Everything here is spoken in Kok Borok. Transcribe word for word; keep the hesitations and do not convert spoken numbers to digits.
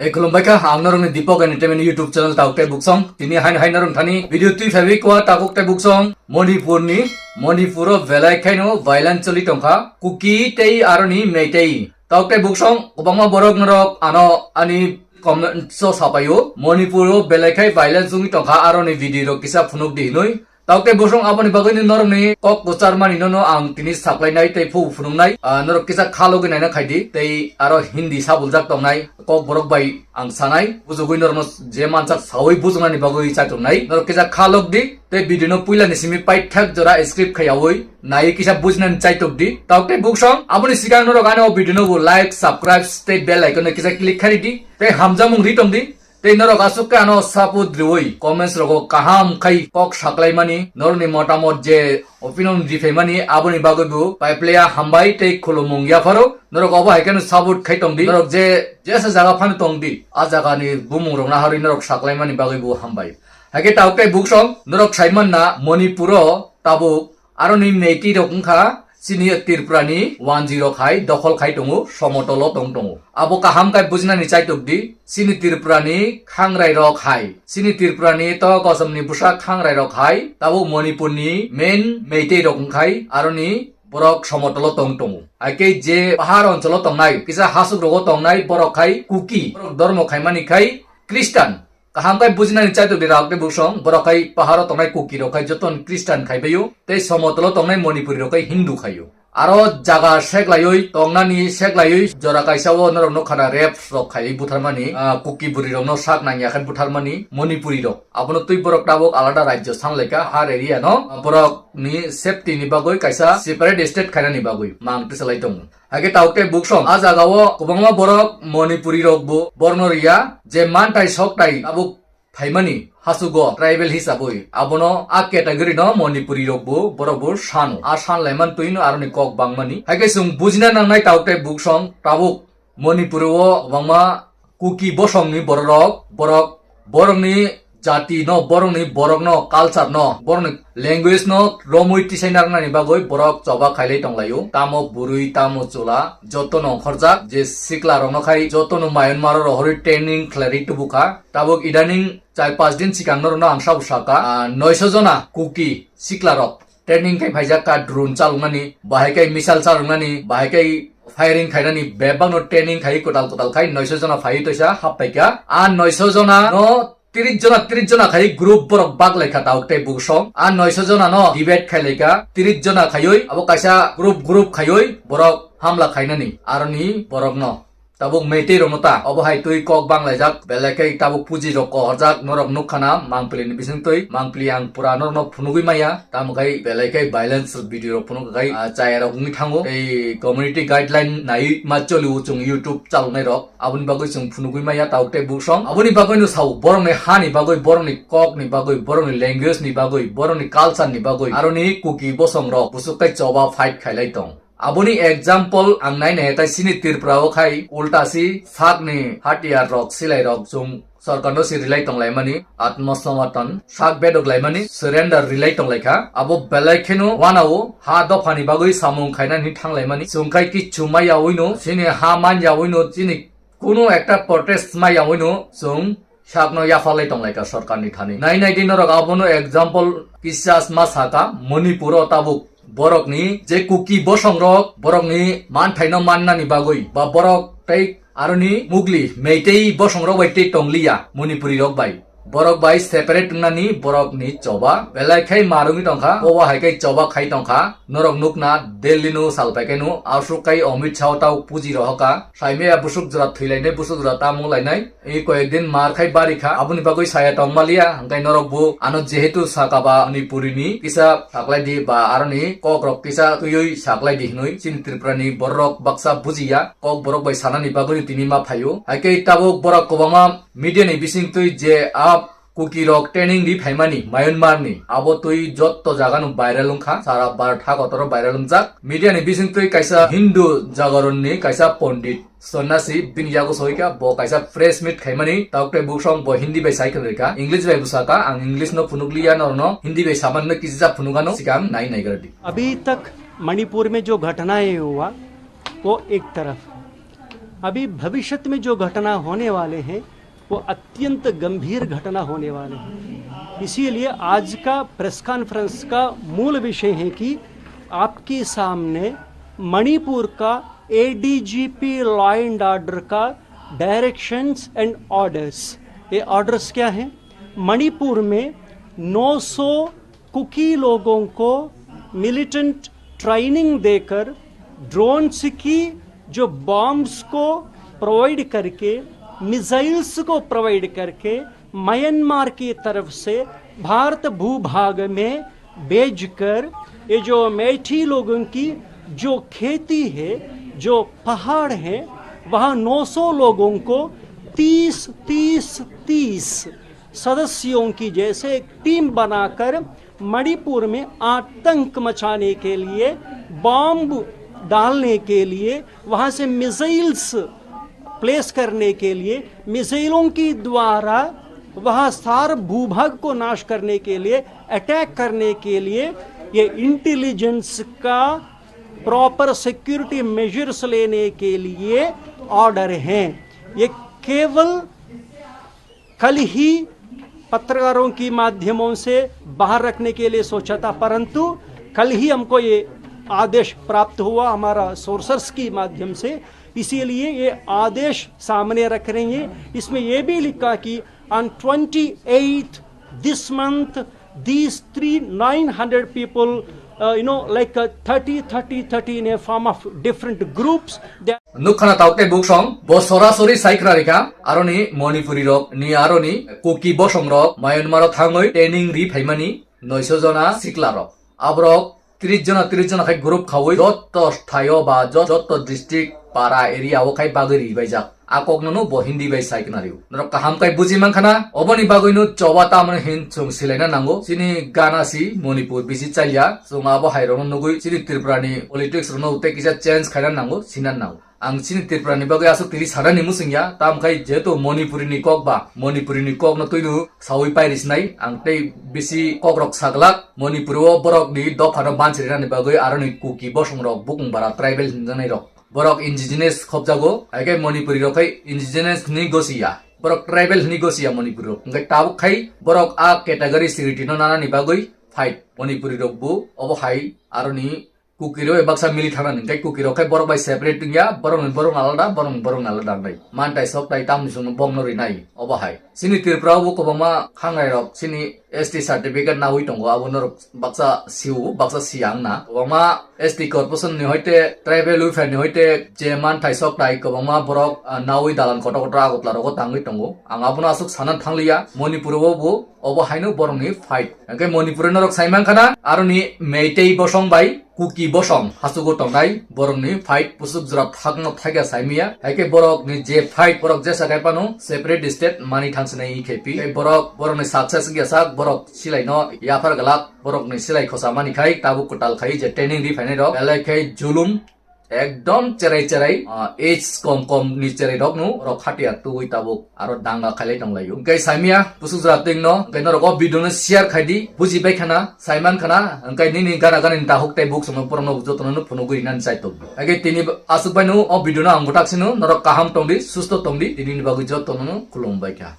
Ei khulumbai kha, ang norokni Deepak Entertainment YouTube channel Tauk tei Buksong. Tini haino hai norok thani video twi phaiwi kwa Tauk tei Buksong. Manipurni, Manipuro belai khaino violence choli tongkha. Kuki tei aroni Meitei. Tauk tei Buksong, kwbangma borok norok ano ani comment o sapaio. Manipuro belai khai violence wngwi tongkha, aroni video rok kisa phunuk di hinwi. Tauk tei Buksong, aboni bagwino norokni kok kwcharmani nono ang tini saklainai tei phu phunuknai. Ah, norok kisa kha logwi naina khaidi tei aro Hindi sabuljak tongnai kok borok bai ang sanai. Bujugwi norokno je mansak sawi bujuknani bagwi chaituknai. Norok kisa kha lok di tei video no puilani simi paithak jora skip khaiyawi nai kisa bujinani chaituk di. Tauk tei Buksong, aboni sikang norok ani o video no bo like, subscribe tei bell icon no kisa click khai di. Tei hamjakmung ri tong di. Tei norok aswk khe ano support riwi comments rogo kaham khai kok saklaimani, norokni motamot je opinion riphaimani, aboni bagwi bo paiplaya hambai tei khulumung yapharo. Norok obo hai kheno support khai tong di. Norok je jesa jaga phano tong di, a jagani bumung rokno harwi norok saklaimani bagwi bo hambai. Hai khe Tauk tei Buksong, norok saimanna Manipuro tabuk aroni Meitei rok wngkha chini Tripurani wanji rok hai dokhol khai tongo, somotolo tong tongo. Abo kaham khe bujinani chaitok di, chini Tripurani khangrai rok hai, chini Tripurani to kosomni bwsa khangrai rok hai, tabuk Manipurni main Meitei rok wngkhai aroni borok somotolo tong tongo. Hai khe je pahar oncholo tongnai, kisa hasuk rogo tongnai borok khai Kuki, borok dormo khaimani khai Christian. Kaham khe bujinani chaitok di Tauk tei Buksong, borok khai paharo tongnai Kuki rok khai jotono Christian khai baio, tei somotolo tongnai Manipuri rok khai Hindu khaio. Aro jaga seklaiwi tongnani seklaiwi jora kaisa o norok nukha na rape rok khai butharmani, ah, Kuki bwrwi rokno sak nangya khai butharmani Manipuri rok. Abono twi borok tabuk alada rajyo sanlaikha, har area no, ah, borok ni safety ni bagwi kaisa separate state khainani bagwi mang tisalai tongo. Hai khe Tauk tei Buksong, a jaga o kwbangma borok Manipuri rok bo borno riya, je mantai soktai tabuk phaimani hasugo tribal hisabwi, abono a category no Manipuri rok bo borok bo sano. A san laiman twi no aroni kok bangmani. Hai khe chwng bujina nangnai Tauk tei Buksong, tabuk Manipuri o kwbangma Kuki bosongni bororok, borok, borokni jati no, borokni borok no, culture no, borokni language no romwi tisai narwknani bagwi borok choba khailai tonglaio. Tamo bwrwi, tamo chwla, jotono ongkhorjak, je sikla rokno khai jotono Myanmar o rohorwi training khlairwi tubukha. Tabuk idaning char panch din sikang norokno ang sabo sakha, ah, noisho jona Kuki sikla rok training khai phaijak kha, drone chaloknani, bahai khai missile chaloknani, bahai khai firing khainani bebakno training khai kwtal kwtal khai noisho jona phaiwi toisa hap paikha. A noisho jona no tris jona, tris jona khai group borok bak laikha Tauk tei Buksong. A noisho jona no divide khai laikha, tris jona khaiwi abo kaisa group group khaiwi borok hamla khainani aroni borokno. Tabuk Meitei rokno ta obo hai twi kok banglaijak, belai khe tabuk puji rok kohorjak, norok nukha na Mangpili ni bising twi. Mangpili ang pura norokno phunugwi maya, tamo khai belai khe violence video rok phunuk khai, ah, chaya rok wngwi thango. Tei community guideline naiwi ma choli o chwng YouTube chaloknai rok, aboni bagwi chwng phunugwi maya Tauk tei Buksong. Aboni bagwi no sao, borokni hani bagwi, borokni kokni bagwi, borokni language ni bagwi, borokni culture ni bagwi, aroni Kuki bosong rok bwswk tei choba fight khailai tong. Aboni example ang nai nai tai chini Tripura o khai ulta si sakni hatiyar rok, silai rok chwng sorkar no si rilai tong lai mani, atmasomatan sak bedok lai mani, surrender rilai tong lai kha. Abo belai kheno wanao ha dopha ni bagwi samung khaina ni thang lai mani. Chwng khai kichu ma yawi no, chini ha man yawi no, chini kunu ekta protest ma yawi no chwng sakno yapharlai tonglaikha sorkarni thani. Nai nai di norok abono example kisa ma saka, Manipur o tabuk borokni je Kuki bosongrok borokni manthaino mannani bagwi ba borok tei aroni mugli Meitei bosongrok bai tei tongliya Manipuri rok bai. Borok bai separate wngnani borokni choba belai khai marwngwi tongkha, obo hai khai choba khai tongkha. Norok nukna Delhi no salpai khe no aswk khai Amit Shah o tau puji rohokha. Saimaya busuk jora thwilainai, busuk jora tamung lainai. Ei koyek din mar khai bari kha, aboni bagwi saya tong maliya, hwnkhe norok bo ano jehetu saka ba ani puri ni kisa saklai di ba aroni kok rok kisa twiwi saklai di hinwi chini Tripura ni borok baksa bujiya, kok borok bai sanani bagwi tini ma phaio. Hai khe tabuk borok kwbangma media ni bising twi je a Kuki rok training ri phaimani Myanmar ni, abo twi jotto jaga no viral wngkha, sara Bharat ha kotoro viral wngjak. Media ni bising twi kaisa Hindu Jagaran ni kaisa pondit Sonnasi bini yago soi kha, bo kaisa press meet khaimani, tabuk tei buksong bo Hindi bai sai khwlai kha, English bai bwsa kha, ang English no phunuk liya norokno, Hindi bai saman no kisa phunuk ano, sikang nai nai gra di. अभी तक मणिपुर में जो घटनाएं हुआ, वो एक तरफ है। अभी भविष्य में जो घटना होने वाले हैं, वो अत्यंत गंभीर घटना होने वाले हैं। इसीलिए आज का प्रेस कॉन्फ्रेंस का मूल विषय है कि आपके सामने मणिपुर का एडीजीपी लॉ एंड ऑर्डर का डायरेक्शंस एंड ऑर्डर्स। ये ऑर्डर्स क्या हैं? मणिपुर में नौ सौ कुकी लोगों को मिलिटेंट ट्रेनिंग देकर ड्रोन्स की जो बॉम्ब्स को प्रोवाइड करके, मिसाइल्स को प्रोवाइड करके म्यांमार की तरफ से भारत भूभाग में भेजकर ये जो मैठी लोगों की जो खेती है, जो पहाड़ है, वहाँ नौ सौ लोगों को तीस, तीस, तीस सदस्यों की जैसे एक टीम बनाकर मणिपुर में आतंक मचाने के लिए, बॉम्ब डालने के लिए, वहां से मिसाइल्स प्लेस करने के लिए, मिसाइलों के द्वारा वहां सार भूभाग को नाश करने के लिए, अटैक करने के लिए ये इंटेलिजेंस का प्रॉपर सिक्योरिटी मेजर्स लेने के लिए ऑर्डर हैं। ये केवल कल ही पत्रकारों की माध्यमों से बाहर रखने के लिए सोचा था, परंतु कल ही हमको ये आदेश प्राप्त हुआ हमारा सोर्सेस की माध्यम से, इसीलिए ये आदेश सामने रख रहे हैं। इसमें ये भी लिखा कि on twenty eighth this month, these three nine hundred people, uh, you know, like, uh, thirty, thirty, thirty in a form of different groups. They Nukha na tauk tei buksong, bo sorasori sai khna rikha, aroni Manipuri rok ni, aroni Kuki bosong rok Myanmar o thangwi training ri phaimani noisho jona sikla rok. Aborok tris jona, tris jona khai group khaui jotto thaio ba jot-, jotto district, para, area o khai bagwi ri baijak. A kok no no bo Hindi bai sai khna rio. Norok kaham khai buji man khana, oboni bagwi no choba tamoni hin chwng silaina nango. Chini gana si Manipur bisi chaliya, chwng abo hai rok no nugwi chini Tripura ni politics rok no tei kisa change khaina nango, sinan nango. Ang chini Tripura ni bagwi aswk tiri sanani muchung ya, tamo khai jehetu Manipuri ni kok ba, Manipuri ni kok no twino sawi pairis nai, ang tei bisi kok rok saglak, Manipuri o borok ni dopha no banchirinani bagwi aroni Kuki bosong rok bukung bara tribal hinjanai rok. Borok indigenous khopjago, hai khe Manipuri rok khai indigenous hwnwi gosi ya. Borok tribal hwnwi gosi ya Manipuri rok. Hwnkhe tabuk khai borok a category security no nanani bagwi fight. Manipuri rok bo obo hai aroni Kuki rok bai baksa mili thangna ni, hwnkhe Kuki rok khai borok bai separate wngya, borok ni borok alada, borok ni borok alada wngnai. Mantai sok tai tamni songno bongno rinai, obo hai. Chini Tripura o bo kwbangma khangnai rok, chini S T certificate nawi tongo, abo norok baksa siu, baksa siya wngna. Kwbangma S T corporation ni hoite, tribal welfare ni hoite, je mantai sok tai kwbangma borok, ah, nawi dalan kotor kotor Agartala rogo tangwi tongo. Ang abono aswk sana thangliya, Manipur o bo obo haino borokni fight. Hwnkhe Manipuri norok sai mankha na, aroni Meitei bosong bai Kuki bosong hachugo tongnai borokni fight pusuk jora thakno thakya saimiya. Haikhe borokni je fight borok jesa khai phano separate state mani thangsinai khe pi. Tei borok, borokni success wngya sak, borok silaino yaphar glak, borokni silai khosa mani khai tabuk kwtal khai je training ri phainai rok. Belai khai julum, ekdom cherai cherai, ah, age kom kom ni cherai rok no rok hatia twi tabuk aro danga khailai tonglaio. Hwnkhe saimia pusuk jora twino, hwnkhe norok o video no share khai di, buji bai khana, saiman khana, hwnkhe nini gana gana ni dahuk tei buk songno borok no jotono no phunugwi nani chai tong. Hwnkhe tini aswk bai no o video no ang bwtak sino, norok kaham tong di, susto tong di, tini ni bagwi jotono no khulum bai kha.